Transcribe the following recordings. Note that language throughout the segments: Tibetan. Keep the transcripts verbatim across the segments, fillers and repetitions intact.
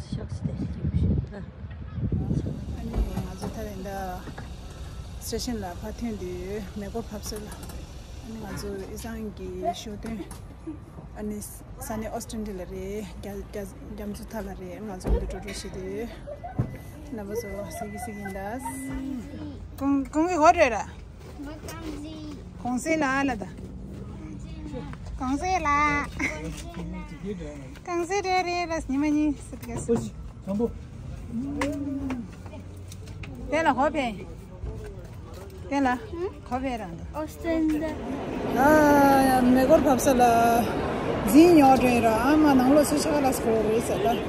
ཤག་སྟེ་སྐྱིད་པོ་ཞིག་ལ། ཨ་ནི་ང་ཚོ་ད་རེས་འདི་སི་ཊེ་ཤན་ལ་ཕར་ཐོན་དུས་མེ་འཁོར་བབས་ས་ལ། ཨ་ནི་ང་ཚོ་ཨི་ཚང་གི་ཞོ་སྟོན། ཨ་ནི་ས་གནས་ཨོ་སི་ཊན་ཌི་ལ་རེད། རྒྱ་རྒྱ་རྒྱ་མཚོ་མཐའ་ལ་རེད། ང་ཚོ་འདི་འགྲོ་འགྲོ་བྱེད་དུས། རྣམ་པ་ཚོ་གཟིགས་གི་གཟིགས་ཡིན་ད། གོང་གོང་གི་ཧོ་རེད་ར། གོང་སེ་ལ་ལ་ད། གོང་སེ་ལ། གོང་སེ་རེད་རེད་ལ་ཉི་མ་གཉིས་སུ་དགེ་སུ། དེ་ལ་ཧོ་ཕེ། དེ་ལ་ཧོ་ཕེ་རང་དུ། ཨོ་སྟན་ད། ཨ་མེ་འཁོར་བབས་ས་ལ་འཛིན་ཉོ་དྲན་ར། ཨ་མ་ནང་ལོགས་སུ་ཆ་ག་ལ་སྐོར་རེད་ཟེར་ལ།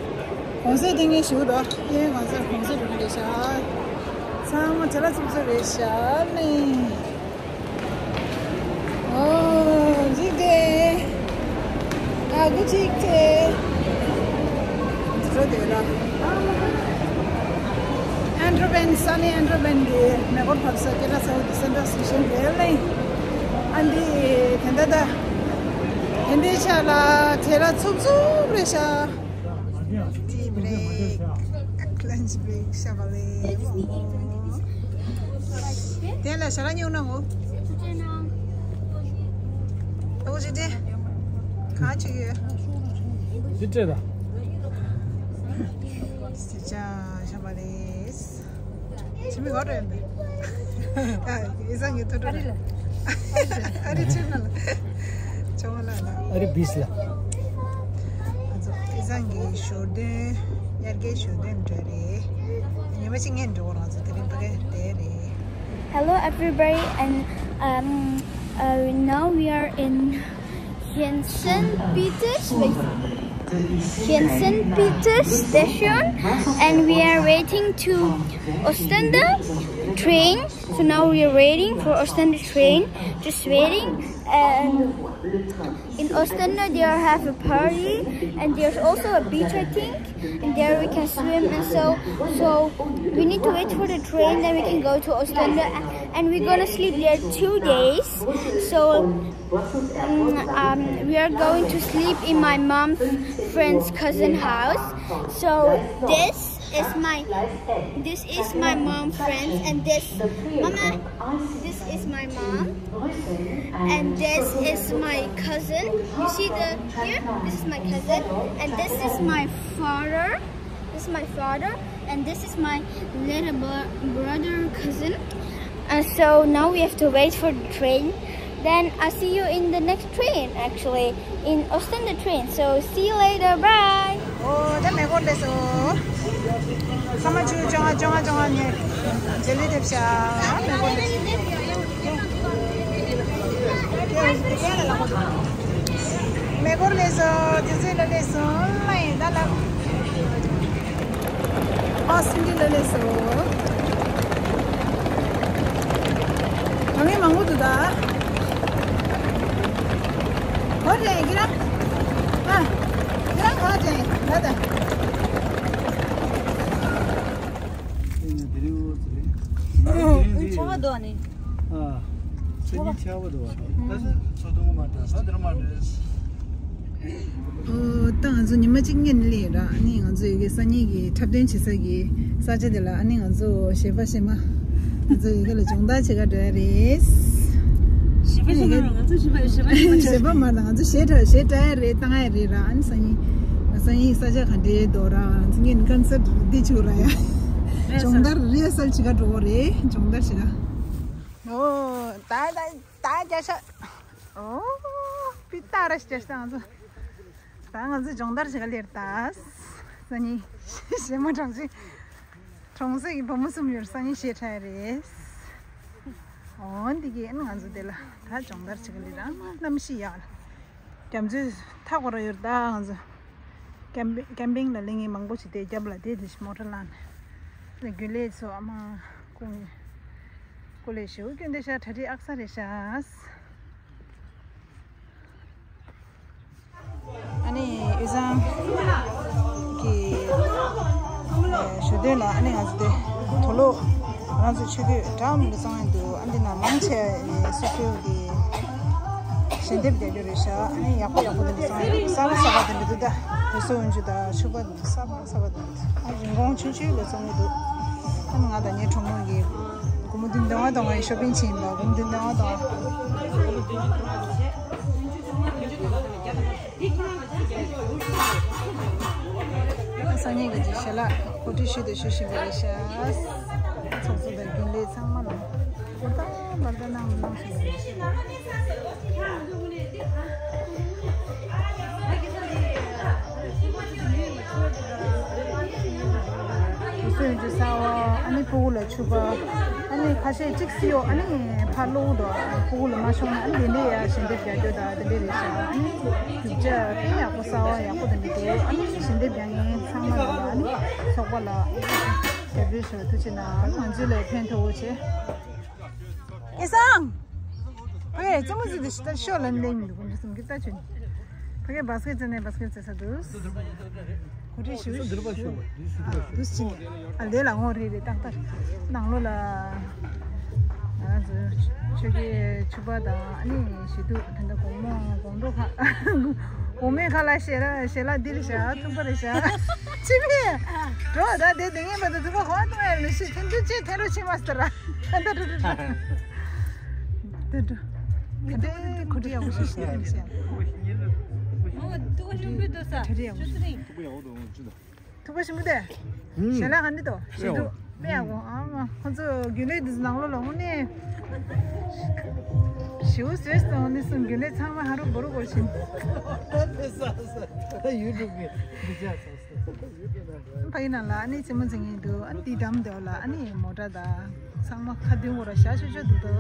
གོང་སེ་དེ་ངས་ཞུ་དོ། ཨེ་གོང་སེ་གོང་སེ་རུ་རེད་ཤག་ཚང་མ་བྱ་ལ་ཚུགས་ཚུགས་རེད་ཤག་ནི། ཨོ་འཇིག་དེ། ཨ་གུ་ཅིག་དེ། འགྲོ་དེ་ལ། ཨན་ཌྲོ་བན་ས་ནི་ཨན་ཌྲོ་བན་གི་མེ་འཁོར་བབས་ས་ཀེ་ལ་ས་འོ་དི་སེན་ཊར་སི་ཊེ་ཤན་རེད་ལེ། ཨ་འདི་དེ་འདྲ་ད། དེ་འདྲའི་ཆ་ལ་བྱ་ལ་ཚུགས་ཚུགས་རེད་ཤག་ཊི་བྷི་རེག་ལན་ཆི་བྷི་རེག་ཤ་བ་ལེ། དེ་ལ་ཞྭ་ར་ཉུང་ན་ངོ་། ཨོ་ཅི་ཏེ། གང་ཅི་ཡོད། ཅི་སྤྲད་ད། ཅི་ཅ་ཤ་བ་ལེ། ཆི་མི་ག་རེ་ཡིན་པས། ཨ་ཨི་ཟང་གི་ཐུ་ཐུ་རེད། ཨ་རི་ཆེ་ན་ལ། ཆོ་ལ་ལ། ཨ་རི་བིས་ལ། ཨི་ཟང་གི་ཞོ་སྟོན། ཡར་རྒྱས་ཞོ་སྟོན་འདྲ་རེད། ཉི་མ་གཅིག་ངས་འགྲོ་རང་ཚོ་དེ་རིང་ཕ་གི་དེ་རེད། Hello everybody, and um, uh, now we are in Hyunsen Peter, wait, Hyunsen Peter station, and we are waiting to Ostende train. So now we are waiting for Ostende train, just waiting. And in Ostende they have a party, and there's also a beach, I think, and there we can swim and so. So we need to wait for the train, then we can go to Ostende, and, and we're gonna sleep there two days. So um, um, we are going to sleep in my mom's friend's cousin house. So this is my, this is my mom friends, and this, Mama, this is my mom, and this is my cousin. You see the here? This is my cousin, and this is my father. This is my father, and this is my little bro- brother cousin. And so now we have to wait for the train. Then I'll see you in the next train, actually, in Ostende train. So see you later. Bye. ཨོ་ད་མེ་འཁོར་སླེབས་སོང་། ཚང་མ་ཆུ་བཅོ་ལྔ་བཅོ་ལྔ་བཅོ་ལྔ་ནས་མཇལ་ལུས་ཐེབས་ཤག་མེ་འཁོར་སླེབས་སོང་། མེ་འཁོར་སླེབས་སོང་། དུས་ཚོད་ལ་སླེབས་སོང་། ལ་ཡིན་ད་ལ། ཨོ་སིན་དི་ལ་སླེབས་སོང་། ང་མི་མང་པོ་འདུག་ད། གོ་དྲན་གི་ར། ཨ། གི་ར་གོ་དྲན་ད་ད། ཆ་བ་དོ་ནི། ཨ། ཆ་བ་དོ་བ། ད་ཚོ་དུང་མ་ད་ས་དེར་མ་དྲན། ཨོ། ད་ང་ཚོ་ཉི་མ་གཅིག་སྔོན་སླེབས་ར། ཨ་ནི་ང་ཚོ་ཡི་གེ་སང་ཉིན་གྱི་འཁྲབ་སྟོན་བྱེད་ས་གི་ས་ཆ་དེ་ལ། ཨ་ནི་ང་ཚོ་གཞས་པ་གཞས་མ་ང་ཚོ་ཡི་གེ་ལ་སྦྱོང་བརྡར་བྱེད་ག་འགྲོ་ཡ་རེད། གཞས་པ་གཞས་མ་ར་ང་ཚོ་གཞས་པ་གཞས་པ་ཡིན་པ་ཆགས། གཞས་པ་མ་རེད། ང་ཚོ་གཞས་འཁྲབ་གཞས་འཁྲབ་ཡ་རེད། བཏང་ཡ་རེད་ར། ཨ་ནི་སང་ཉིན་སང་ཉིན་ས་ཆ་ག་འདྲའི་འདུག་ར། ང་ཚོ་ངན་ཀན་སར་འདི་ཆུ་ར་ཡ། སྦྱོང་བརྡར་རི་ཧར་སལ་བྱེད་ག་འགྲོ་གི་རེད། སྦྱོང་བརྡར་བྱེད་ག་ཨོ། ད་ད་ད་རྒྱ་ཤ། ཨོ། པི་ཏ་ར་ཤ་རྒྱ་ཤ་ང་ཚོ། ད་ང་ཚོ་སྦྱོང་བརྡར་བྱེད་ག་སླེབས་ད། སང་ཉིན་གཞས་མ་གྲོང་གསེབ། གྲོང་གསེབ་ཀྱི་བུ་མོ་གསུམ་ཡོད། སང་ཉིན་གཞས་འཁྲབ་རེད། ཨོ་འདི་གས་ང་ཚོ་དེ་ལ་ད་སྦྱོང་བརྡར་བྱེད་ག་སླེབས་ད། གནམ་གཤིས་ཡག་རྒྱ་མཚོའི་མཐའ་སྐོར་ཡོད་ད། ང་ཚོ་ཀེམ་པིང་ཀེམ་པིང་ལ་སླེབས་མཁན་མང་པོ་ཞིག་དེ་རྒྱབ་ལ་དེ་དེ་མོ་ཊ་ལངས་ནས་རྒྱུན་ལས་ཚོ་ཨ་མ་ཀུན་ཀུ་ལེ་ཞུ་རྒྱུན་དེ་ཤ་གྲ་སྒྲིག་ཨག་ས་རེད་ཤག་ཨ་ནི་ཨི་ཟང་གི་ཞུ་དོན་ལ། ཨ་ནི་ང་ཚོ་དེ་དུག་ལོག་ང་ཚོ་ཆུ་ཁོལ་འགྲམ་ལ་སོང་ཡོད་འདུག་ཨ་འདི་ན་མང་ཆེ་སུ་ཁོལ་གི་ ཞལ་འདེབས་རྒྱག་རྒྱུ་རེད་ཤག་ཨ་ནི་ཡག་པོ་ཡག་པོ་དེ་འདྲ་བཙོང་ཡག་གསར་པ་གསར་པ་དེ་འདྲ་འདུག་ད་བོད་ཟས་འོན་ཇུ་དང་ཕྱུ་པ་དེ་འདྲ་གསར་པ་གསར་པ་དེ་འདྲ་ཨ་རིན་གོང་ཆུང་ཆུང་ལ་བཙོང་གི་འདུག་ཨ་ནི་ང་དང་ངའི་གྲོགས་མོ་གིས་སྒོར་མོ་བདུན་བདུན་ལྔ་བཏང་བའི་ཤོ་པིང་བྱས་ཡིན་པ། སྒོར་མོ་བདུན་བདུན་ལྔ་བཏང་བ། སང་ཉིན་གྱི་ཞལ་ལག་གོ་སྒྲིག་ཞུས་དང་ཞུ་བཞིན་པ་རེད་ཤག་ཚོགས་གཙོ་དང་རྒྱུན་ལས་ཚང་མ་ལ་ཧུར་ཐག་འབད་ཐག་གནང་གནང་བཞིན་པ་རེད། དུས་ཚོད་ཀྱི་གསར་བ། ཨ་ནི་ཕྲུ་གུ་ལ་ཕྱུ་པ། ཨ་ནི་ཁ་ཤས་གཅིག་སི་ཡོ། ཨ་ནི་ཕར་ལོག་འགྲོ། ཕྲུ་གུ་ལ་མ་ཤོང་ན་ཨ་ནི་དེ་འདྲའི་ཡ་ཞལ་འདེབས་རྒྱག་རྒྱུ་དང་དེ་འདྲའི་རེད་ཤག་ཨ་ནི་རྒྱུ་ཆ་དཔེ་ཡག་པོ་གསར་བ་ཡག་པོ་དེ་འདྲ་འདུག་ཨ་ནི་ཞལ་འདེབས་རྒྱག་མཁན་ཚང་མ་ལ་ཨ་ནི་ཚོགས་པ་ལ་རྒྱབ་སྐྱོར་ཞུ་ཐུགས་རྗེ་གནང་། ང་ཚོ་ལ་ཕན་ཐོགས་ཆེ། སྐལ་བཟང་། ཕ་གིར་རྩེད་མོ་རྩེ་དུས་ཤི་ད་ཤོ་ལ་ལེན་འདུག་འདི་གསུམ་གྱི་རྩ་ཆུན། ཕ་གིར་བ་སི་ཀེ་ཊི་རྩེ་ནས་བ་སི་ཀེ་ཊི་རྩེ་ས་འདུག་གོ་སྒྲིག་ཞུ་ཞུ་འདུག་ཅི་ནས་ཨ་ལས་ལ་ངོ་རེ་རེ་ཏག་ཏག་ནང་ལོགས་ལ་ང་ཚོ་ཆོས་ཀྱི་ཕྱུ་པ་དང་ཨ་ནི་ཞི་དུ་དེ་འདྲ་གོང་མོ་གོང་འགྲོ་ཁ་གོང་མའི་ཁ་ལ་ཞལ་ལག་ཞལ་ལག་འདི་རེད་ཤག་ཐུག་པ་རེད་ཤག་ཅི་མེད་འགྲོ་ད་དེ་དེ་ངེས་པ་དུ་ཐུག་པ་གོང་གཏོང་ཡ་མི་ཤེས། ཐུན་ཐུན་ཅེས་ཐལ་རུ་ཕྱིན་མ་སྟེར། ད་འགྲོ་འགྲོ་འགྲོ། དེ་འགྲོ། ག་འདྲའི་གོ་སྒྲིག་ཡག་པོ་ཞིག་བྱས་ནས་བཤད། ཨོ་ཐུག་པ་ཞིམ་པོ་འདུག་ས། ག་འདྲའི་ཡག་པོ་ཞིག་ཐུག་པ་ཞིམ་པོ་དེ། ཞལ་ལག་ག་འདྲ་འདུག་ཞལ་ཐུག་དཔེ་ཡག་པོ། ཨ་མ་ཁོ་ཚོ་རྒྱུན་ལས་འདི་ནང་ལོགས་ལ་དངོས་གནས་ཞེ་པོ་བཟོས་སོང་། དངོས་གནས་སོང་རྒྱུན་ལས་ཚང་མ་ཧ་རུ་བོ་རུ་གོ་ཕྱིན། ད་ཡུ་ཊུབ་གི་འདི་ཆ་ཕ་གི་ནང་ལ་ཨ་ནི་རྩེད་མོ་རྩེ་མཁན་འདུག་ཨ་ནི་འདི་འགྲམ་དེ་ལ་ཨ་ནི་མོ་ཊ་དང་ཚང་མ་ཁ་མདུན་སྐོར་ལ་ཞག་ཆོད་ཆོད་འདུག་ཏོ།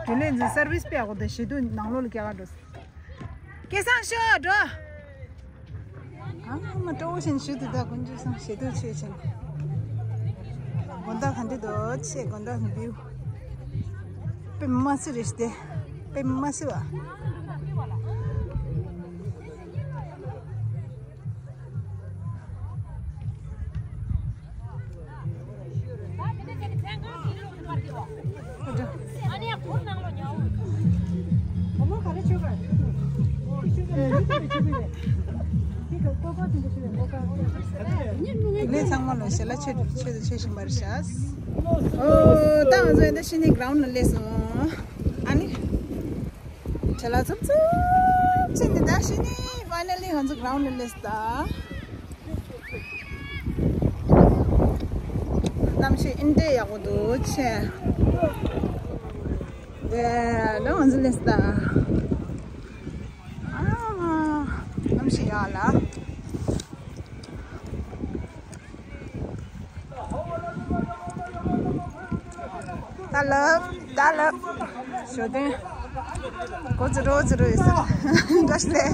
དེ་ལས་འཛིན་སར་བིས་དཔེ་ཡག་པོ་འདུག་ཞེ་དུ་ནང་ལོགས་ལ་སྐྱེལ་ག་འགྲོ། སྐལ་བཟང་ཤོག་འགྲོ། ཨ་མ་སྤྲོ་བོ་ཞིག་ཞུ་དུ་ད་དཀོན་མཆོག་གསུམ་ཞེ་དུ་ཆོས་ཅན། དགོང་དག་ག་འདྲ་འདུག་ཆེ་དགོང་དག་བིའུ། དཔེ་མ་སྲིད་རེད་དེ། དཔེ་མ་སྲིད་པ། ལས་ཚང་མ་ལོ་ཞེ་ལ་ཆོས་ཆོས་ཆོས་བཞིན་པར་བྱ། ཨོ་ད་ང་ཚོ་ཡིན་ད་ཤི་ནི་གྷ་རའུན་ལ་སླེབས་སོང་། ཨ་ནི། ཁྲེ་ལ་ཙུམ་ཙུམ་ཕྱིན་ནི་ད་ཤི་ནི་ཕའི་ནལ་ལི་ང་ཚོ་གྷ་རའུན་ལ་སླེབས་སོང་ད། གནམ་གཤིས་ཨིན་ཏེ་ཡག་པོ་འདུག་ཆེ། དེ་ལ་ང་ཚོ་སླེབས་སོང་ད། ཨ་མ། གནམ་གཤིས་ཡག་ལ། ད་ལབ། ད་ལབ། ཞོ་སྟོན། གོ་ཙི་རོ་ཙི་རོ་ཡོད་ས། འགྲོ་ཤི་ལེ།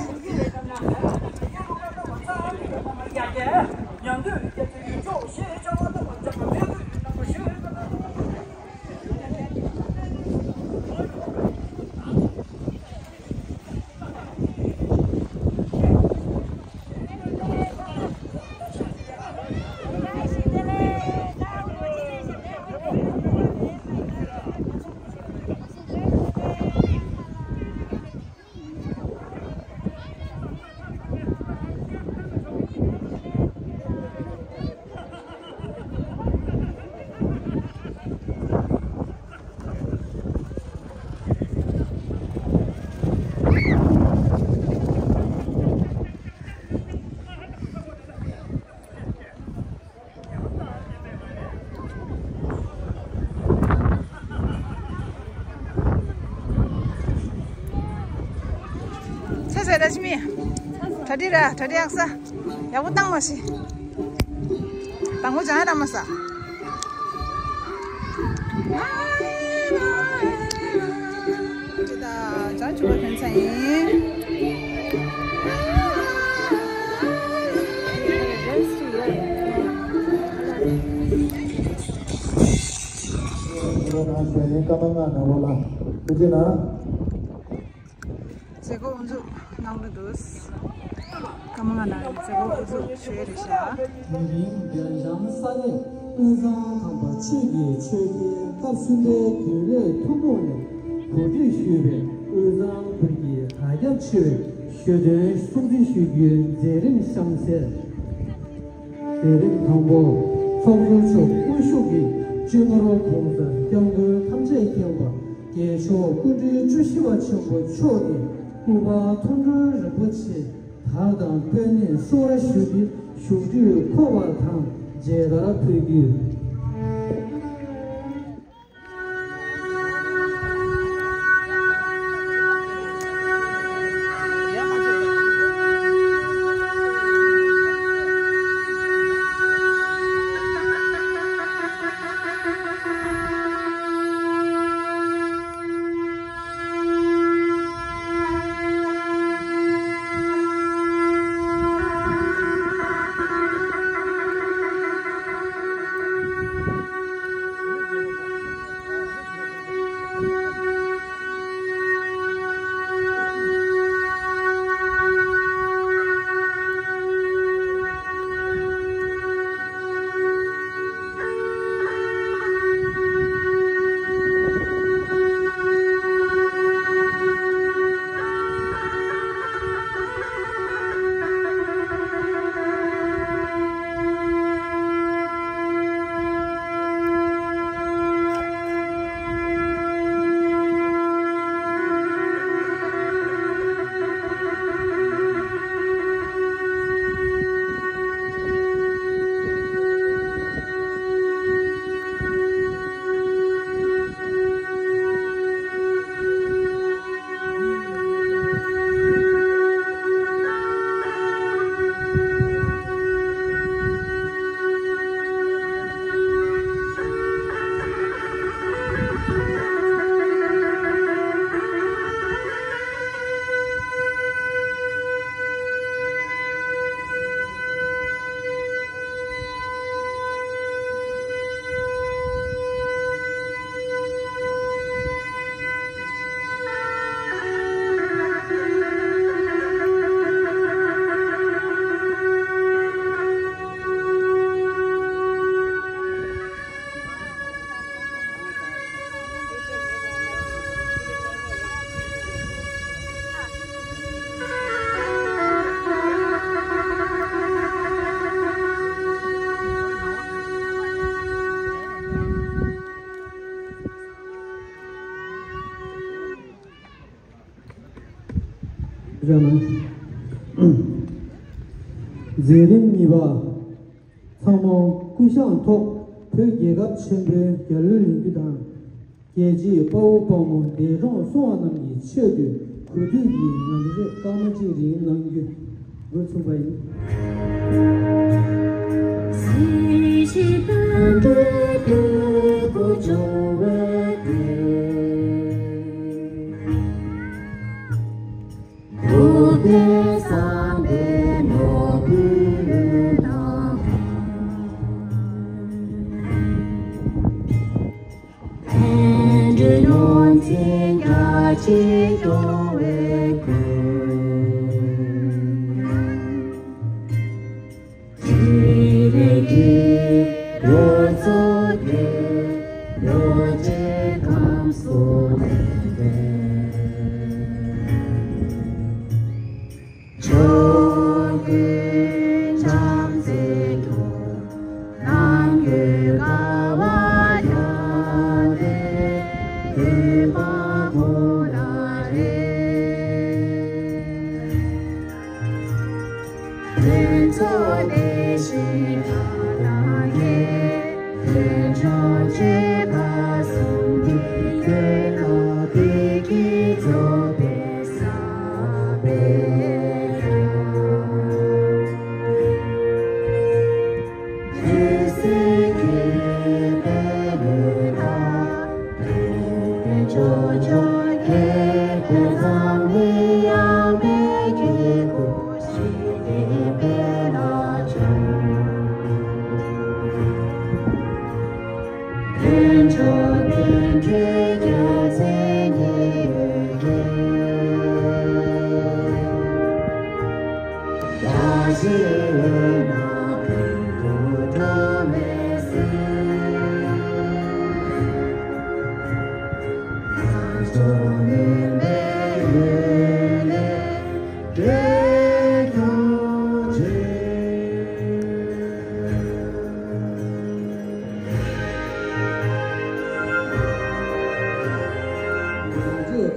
ཚེ་ཚེ་ར་ཆི་མི། གྲ་སྒྲིག་ར་གྲ་སྒྲིག་ཡག་ས། ཡག་པོ་བཏང་མ་ཤི། དང་པོ་ཅང་ཡང་བཏང་མ་ས། ཅི་ད་ཅང་ཆུ་བ་ཐོན་ཚ་ཡིན། མཛད་སྒོ་དབུ་འཛུགས་གནང་གི་འདུག་སྐར་མ་ལྔ་ནང་མཛད་སྒོ་དབུ་འཛུགས་ཞུ་ཡས་རེད་ཤག་དེ་རིང་རྒྱལ་འཛོམས་ས་གནས་ དབུས་གཙང་དམ་པ་ཆོས་ཀྱི་ཆོས་རྒྱལ་སྐབས་གསུམ་པའི་རྒྱུན་ལས་ཐུན་མོང་ནས་གོ་སྒྲིག་ཞུས་པའི་དབུས་གཙང་ཁུལ་གྱི་དར་ཁྱབ་ཆེ་བའི་ཞོ་སྟོན་སྲུང་བརྩི་ཞུ་རྒྱུའི་མཛད་རིམ་བཤམས་གསལ། མཛད་རིམ་དང་པོ། ཚོགས་གཙོ་མཆོག་དབུ་བཞུགས་ཀྱིས་སྤྱི་ནོར་༸གོང་ས་༸སྐྱབས་མགོན་ཐམས་ཅད་མཁྱེན་པ་རྒྱལ་མཆོག་སྐུ་ཕྲེང་བཅུ་བཞི་པ་ཆེན་པོ་མཆོག་གིས་སྐུ་པར་མཐོང་གྲོལ་རིན་པོ་ཆེ་དར་དང་སྤོས་སྣེས་གསོལ་བ་ཞུ་སྟེ་བཞུགས་ཁྲིར་འཁོད་པ་དང་མཇལ་དར་ཕུལ་རྒྱུ། མཛད་རིམ་གཉིས་པ། ཚང་མ་སྐུ་ཞབས་ཐོག་བོད་རྒྱལ་ཁབ་ཆེན་པོའི་རྒྱལ་གླུ་ལེན་རྒྱུ་དང་། རྒྱལ་གཅེས་དཔའ་བོ་དཔའ་མོ་འདས་གྲོངས་སོང་བ་རྣམས་ཀྱི་ཆེད་དུ་གུས་འདུད་ཀྱི་ངག་བརྗོད་སྐར་མ་གཅིག་རིང་གནང་རྒྱུ། འགོ་ཚུགས་པ་ཡིན།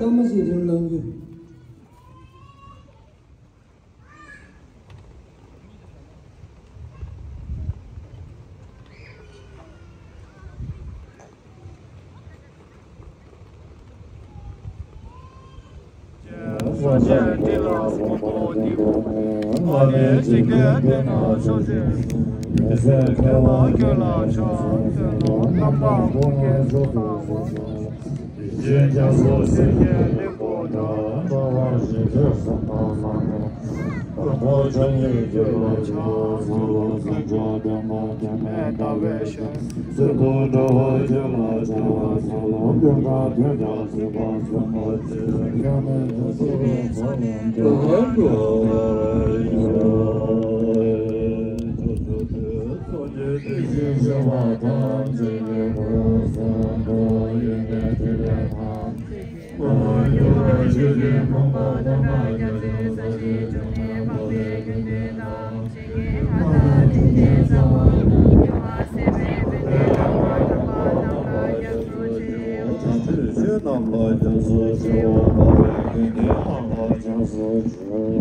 སྐར་མ་ཞིག་རིང་གནང་རྒྱུ།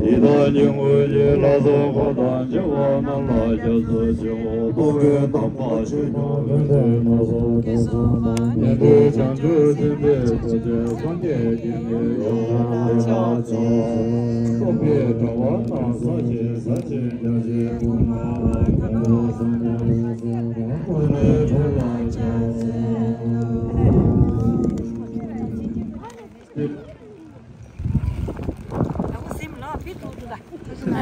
ཡི་དྭགས་ཀྱི་དངོས་ཀྱི་ལ་སོགས་འཁོར་དང་བཅས་པ་རྣམས་ལ་སྐྱབས་སུ་མཆིའོ། ཐུགས་ཀྱི་དམ་པ་ཆོས་སྐྱོང་ཀུན་འདུས་མ་སོགས་དེ་ཚོ་རྣམས་ཉན་ཐོས་བྱང་ཆུབ་སེམས་དཔའི་ཚོགས་ཀྱིས་སངས་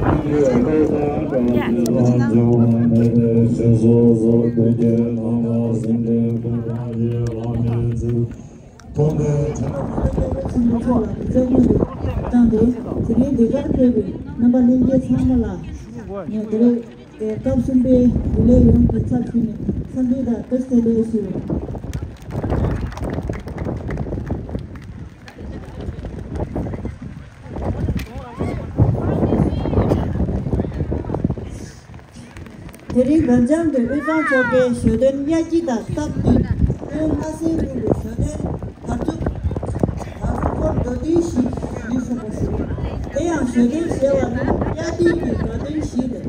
རྒྱས་བསྐྱེད་པའི་ཡོན་ཏན་ལ་ཕྱག་འཚལ་ལོ། སྟོན་པའི་དྲ་བ་རྣམས་ཟག་བཅས་ཟག་བཅས་རྒྱ་ཆེན་ཕུང་ལ་ཁམས་དང་སངས་རྒྱས་ཀུན་ལས་འཁྲུངས་ལ་ཕྱག་འཚལ་ལོ། དེ་རིང་འདི་གར་ཕེབས་པའི་རྣམ་པ་ལྷན་རྒྱས་ཚང་མ་ལ་ངས་དེ་རིང་སྐབས་གསུམ་པའི་བདེ་ལེགས་ཡོངས་ཀྱི་ཚབ་ཞུས་ནས་འཚམས་འདྲི་དང་བཀྲ་ཤིས་བདེ་ལེགས་ཞུ། དེ་རིང་རབ་འབྱམས་ཀྱི་དབུས་གཙང་ཚོགས་པའི་ཞོ་སྟོན་དབྱར་སྐྱིད་དང་སྟབས་བསྟུན། སྟོན་ལྷ་སའི་ཁུལ་དུ་ཞོ་སྟོན་བར་འདུག་ད་སྐོར་མདོ་སྟོན་ཞིག་ཞུས་ཆོག་པ་ཞུ། དེ་ཡང་ཞོ་སྟོན་ཞེས་པ་ནི་དབྱར་དུས་ཀྱི་དགའ་སྟོན་ཞིག་སྟེ།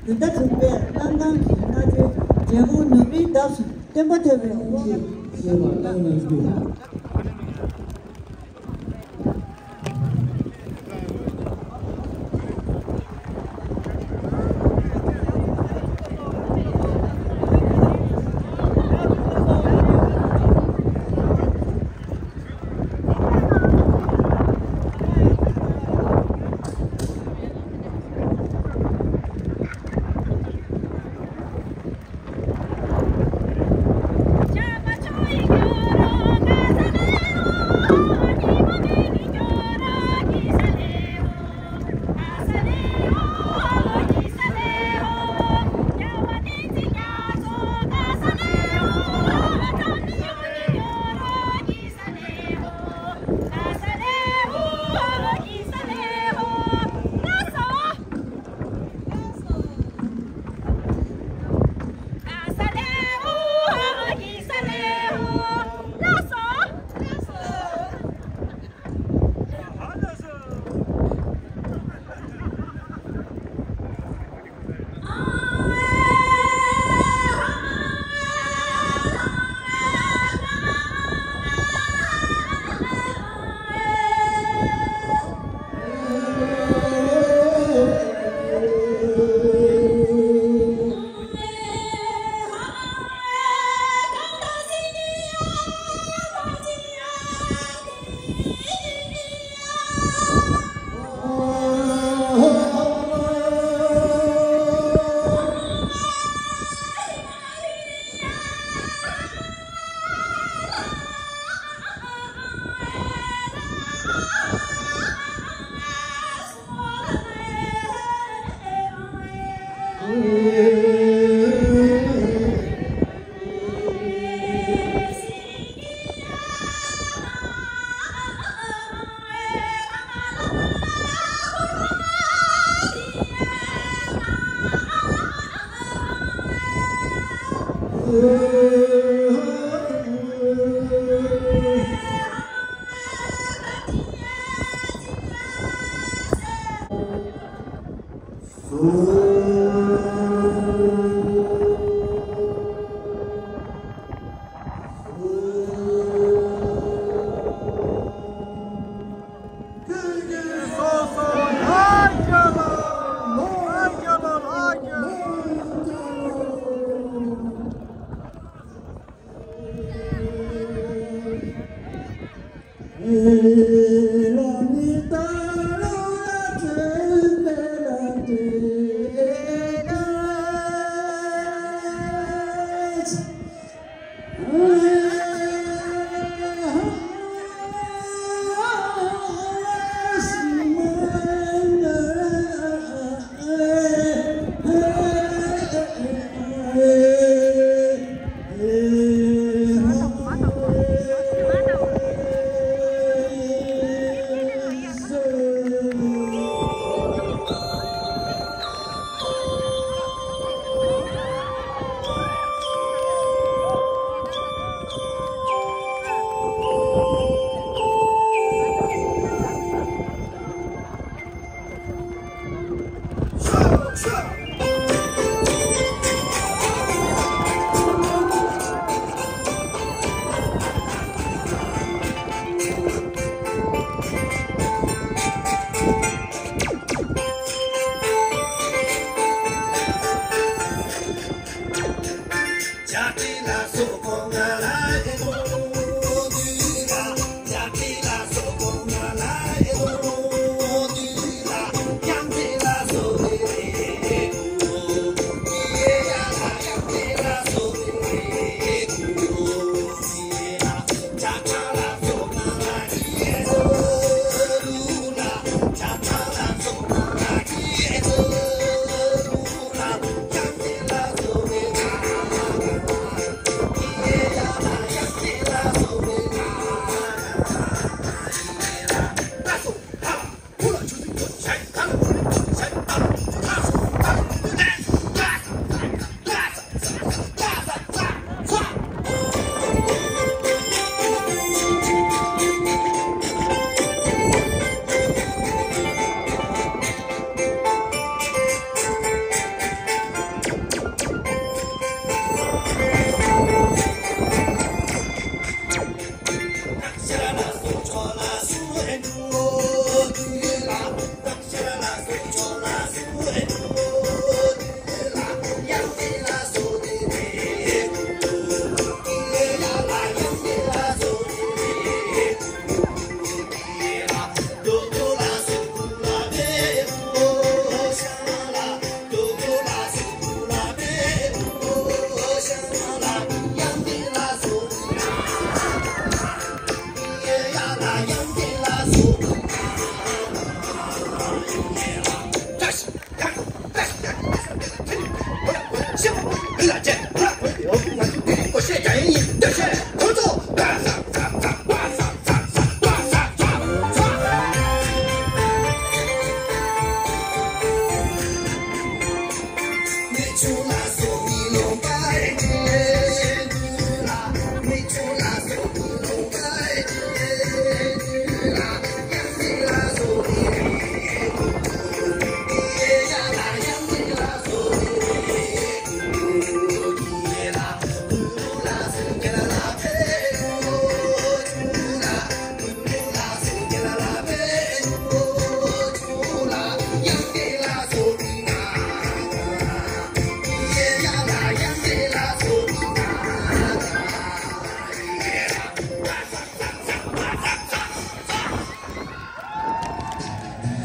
བོད་ཟླ་དྲུག་པའི་གནམ་ཐང་གི་སྔ་དྲོའི་འབྲས་སྤུངས་ནུབ་རིའི་འདབས་སུ་སྟོན་པ་ཐོབ་པའི་དབུ་འབྱེད་ཞེས་པ་གནང་གནང་རྒྱུ།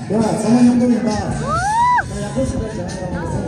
ཡ། ཚང་མ་མཉམ་དུ་ཡིན་པ། ཡག་པོ་ཞིག་ལ་བྱ་ཡག་པོ་ཟེར།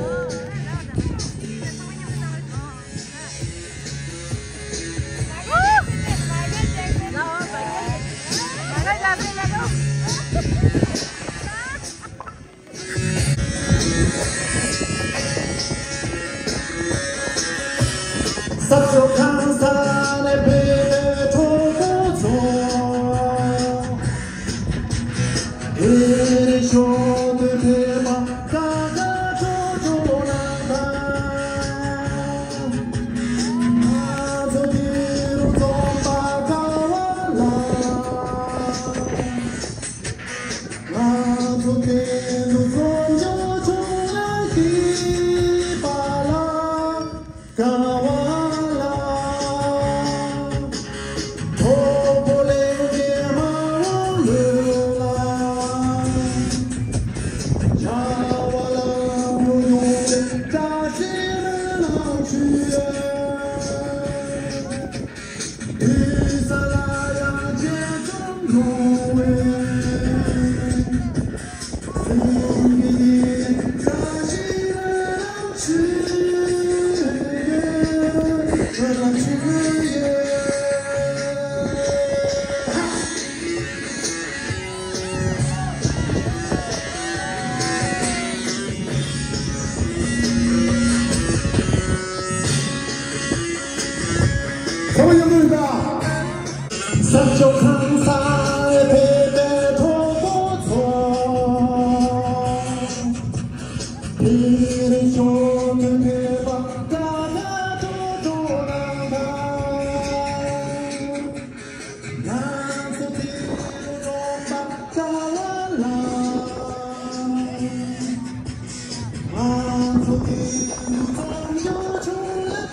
ས་ཕྱོགས་གང་སར་ཕེབས་པའི་གྲོགས་པོ་ཚོ། དེ་རིང་ཞོགས་ཀྱི་ཕེབས་པ་དགའ་དགའ་སྤྲོ་སྤྲོ་གནང་དང་། ང་ཚོ་དེ་རིང་རོགས་པ་དགའ་བ་ལ། ང་ཚོ་དེ་རིང་འཛོམས་ཡོད་ཆུང་ལ།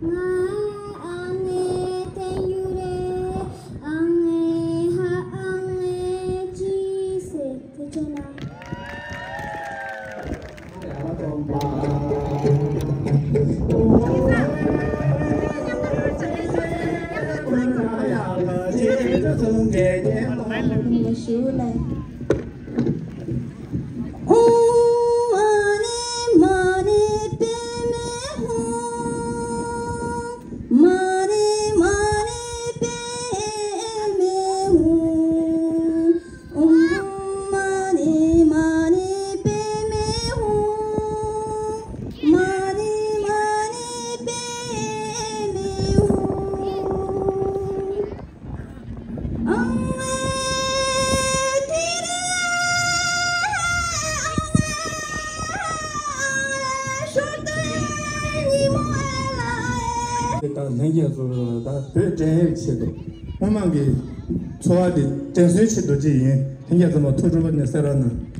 ང་ཨ་ངའི་ཐན་ཡུ་རེད། ཨ་ངའི་ཧ་ཨ་ངའི་ཅི་སེ་དེ་ཆོ་ན། ཞུ་ལ། ཧུང་མ་ཎི་མ་ཎི་པདྨེ་ཧཱུྃ། མ་ཎི་མ་ཎི་པདྨེ་ཧཱུྃ། ཨོཾ་མ་ཎི་མ་ཎི་པདྨེ་ཧཱུྃ། མ་ཎི་མ་ཎི་པདྨེ་ཧཱུྃ། དང་ལྷན་རྒྱས་ཚོ་ད་བོད་འགྲན་ཡོད་ཆེད་དུ་སྔོན་མ་གི་འཚོ་བ་དེ་དྲན་གསོའི་ཆེད་དུ་ཅིག་ཡིན། ལྷན་རྒྱས་ཚང་མ་ཐུགས་སྤྲོ་བ་ནས་གསན་རོགས་གནང་།